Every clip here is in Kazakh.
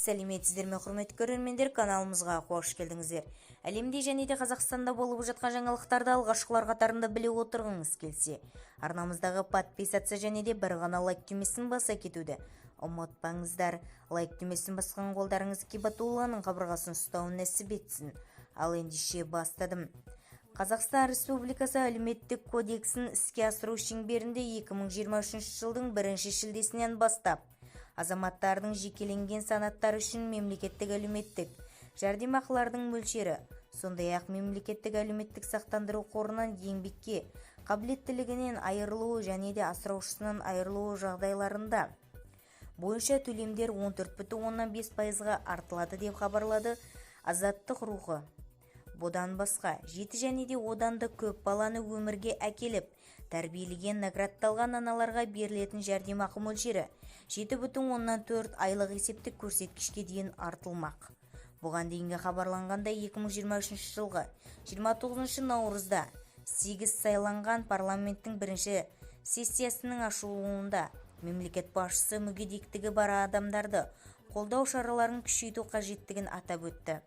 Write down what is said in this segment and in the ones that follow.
Сәлеметсіздер ме, құрметті көрермендер! Каналымызға қош келдіңіздер! Әлемде және де Қазақстанда болып жатқан жаңалықтарды алғашқылар қатарында біле отырғыңыз келсе, арнамыздағы подписаться және де бір ғана лайк түймесін баса кетуді ұмытпаңыздар. Лайк түймесін басқан қолдарыңыз Кибатулланың қабырғасын ұстауын нәсіп етсін. Ал ендеше бастадым. Қазақстан Республикасы Әлеуметтік кодексін іске асыру шеңберінде 2023 жылдың бірінші шілдесінен бастап азаматтардың жекеленген санаттары үшін мемлекеттік әлеуметтік жәрдемақылардың мөлшері, сондай-ақ мемлекеттік әлеуметтік сақтандыру қорынан еңбекке қабілеттілігінен айырылуы және де асыраушысынан айырылуы жағдайларында бойынша төлемдер 14,5 пайызға артылады деп хабарлады «Азаттық Рухы». Бұдан басқа, жеті және де одан да көп баланы өмірге әкеліп, тәрбиелеген наградталған аналарға берілетін жәрдемақы мөлшері 7,4 айлық есептік көрсеткішке дейін артылмақ. Бұған дейінгі хабарланғандай, 2023 жылғы 29 наурызда 8 сайланған парламенттің бірінші сессиясының ашылуында мемлекет басшысы мүгедектігі бар адамдарды қолдау шараларын күшейту қажеттігін атап өтті.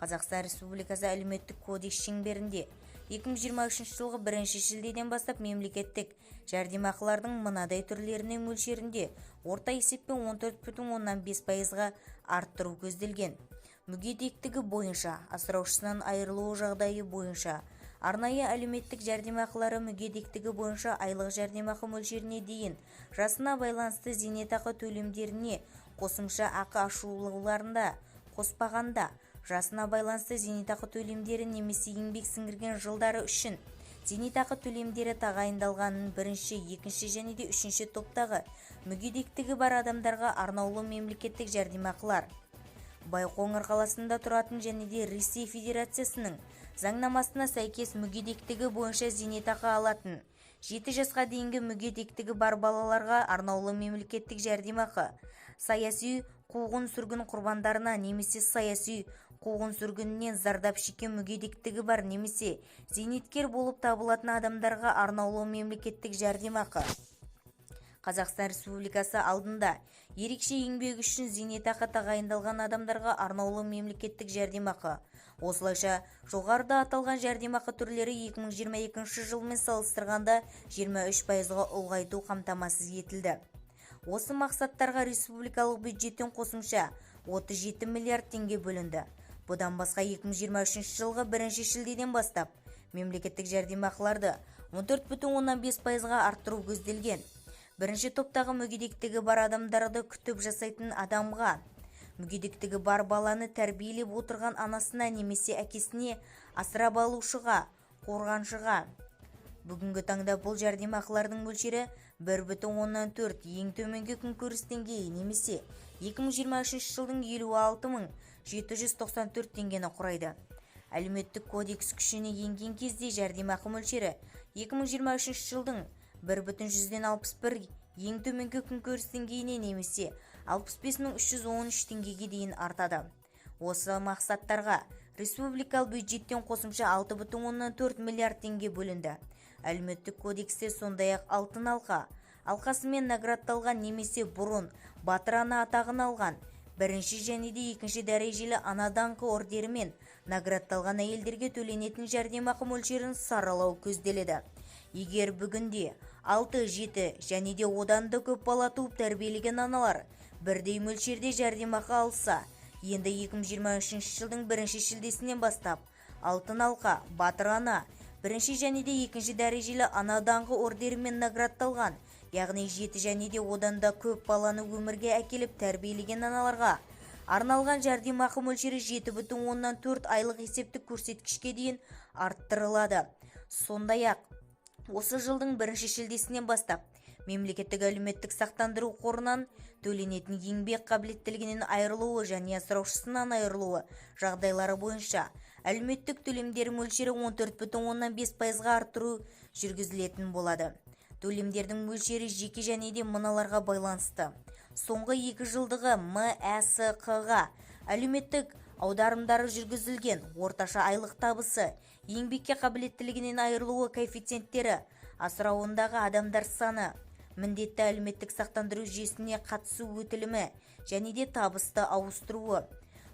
Қазақстан Республикасы Әлеуметтік кодекс шеңберінде 2023 жылғы 1 шілдеден бастап мемлекеттік жәрдемақылардың мынадай түрлеріне мөлшерінде орта есеппен 14,5 пайызға арттыру көзделген: мүгедектігі бойынша, асыраушысынан айырылуы жағдайы бойынша арнайы әлеуметтік жәрдемақылары, мүгедектігі бойынша айлық жәрдемақы мөлшеріне дейін, жасына байланысты зейнетақы төлемдеріне қосымша ақы ашуларында қоспағанда, жасына байланысты зейнетақы төлемдері немесе еңбек сіңірген жылдары үшін зейнетақы төлемдері тағайындалған бірінші, екінші және де үшінші топтағы мүгедектігі бар адамдарға арнаулы мемлекеттік жәрдемақылар, Байқоңыр қаласында тұратын және де Ресей Федерациясының заңнамасына сәйкес мүгедектігі бойынша зейнетақы алатын 7 жасқа дейінгі мүгедектігі бар балаларға арнаулы мемлекеттік жәрдемақы, саяси қуғын-сүргін құрбандарына немесе саяси қуғын-сүргіннен зардап шеккен мүгедектігі бар немесе зейнеткер болып табылатын адамдарға арнаулы мемлекеттік жәрдемақы, Қазақстан Республикасы алдында ерекше еңбегі үшін зейнетақы тағайындалған адамдарға арнаулы мемлекеттік жәрдемақы. Осылайша, жоғарыда аталған жәрдемақы түрлері 2022 жылмен салыстырғанда 23 пайызға ұлғайту қамтамасыз етілді. Осы мақсаттарға республикалық бюджеттен қосымша 37 миллиард теңге бөлінді. Бұдан басқа, 2023 жылғы 1 шілдеден бастап мемлекеттік жәрдемақыларды 14,5 пайызға арттыру көзделген. Бірінші топтағы мүгедектігі бар адамдарды күтіп жасайтын адамға, мүгедектігі бар баланы тәрбиелеп отырған анасына немесе әкесіне, асырап алушыға, қорғаншыға бүгінгі таңда бұл жәрдемақылардың мөлшері 1,4 ең төменгі күнкөріс деңгейі немесе 2023 жылдың 56 794 теңгені құрайды. Әлеуметтік кодекс күшіне енген кезде жәрдемақы мөлшері 2023 жылдың 1,61 ең төменгі күнкөріс деңгейіне немесе 65 313 теңгеге дейін артады. Осы мақсаттарға республикалық бюджеттен қосымша 6,4 миллиард теңге бөлінді. Әлеуметтік кодексте сондай-ақ Алтын алқа алқасымен наградталған немесе бұрын Батыр ана атағын алған, бірінші және де екінші дәрежелі Ана даңқы орденімен наградталған әйелдерге төленетін жәрдемақы мөлшерін саралау көзделеді. Егер бүгінде 6, 7 және де одан да көп бала туып тәрбиелеген аналар бірдей мөлшерде жәрдемақы алса, енді 2023 жылдың бірінші шілдесінен бастап Алтын алқа, Батыр ана, бірінші және де екінші дәрежелі Ана даңқы орденімен наградталған, яғни жеті және де одан да көп баланы өмірге әкеліп тәрбиелеген аналарға арналған жәрдемақы мөлшері 7,4 айлық есептік көрсеткішке дейін арттырылады. Сондай-ақ осы жылдың бірінші шілдесінен бастап мемлекеттік әлеуметтік сақтандыру қорынан төленетін еңбек қабілеттілігінен айырылуы және асыраушысынан айырылуы жағдайлары бойынша әлеуметтік төлемдер мөлшері 14,5 пайызға арттыру жүргізілетін болады. Төлемдердің мөлшері жеке және де мыналарға байланысты: соңғы 2 жылдығы МӘСҚ-ға әлеуметтік аударымдары жүргізілген орташа айлық табысы, еңбекке қабілеттілігінен айырылуы коэффициенттері, асырауындағы адамдар саны. Міндетті әлеуметтік сақтандыру жүйесіне қатысу өтілімі және де табысты ауыстыруы.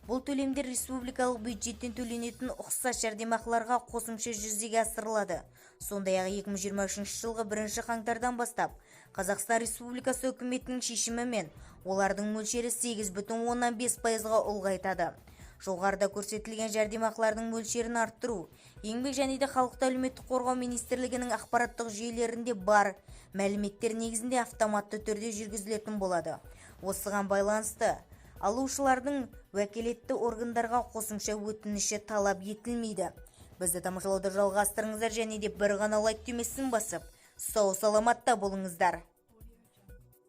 Бұл төлемдер республикалық бюджеттен төленетін ұқсас жәрдемақыларға қосымша жүзеге асырылады. Сондай-ақ 2023 жылғы 1 қаңтардан бастап Қазақстан Республикасы Үкіметінің шешімімен олардың мөлшері 8,5%-ға ұлғайтады. Жоғарыда көрсетілген жәрдемақылардың мөлшерін арттыру Еңбек және де халықты әлеуметтік қорғау министрлігінің ақпараттық жүйелерінде бар мәліметтер негізінде автоматты түрде жүргізілетін болады. Осыған байланысты алушылардың уәкілетті органдарға қосымша өтініші талап етілмейді. Бізді тамашалауды жалғастырыңыздар және де бір ғана лайк түймесін басып, сау саламатта болыңыздар.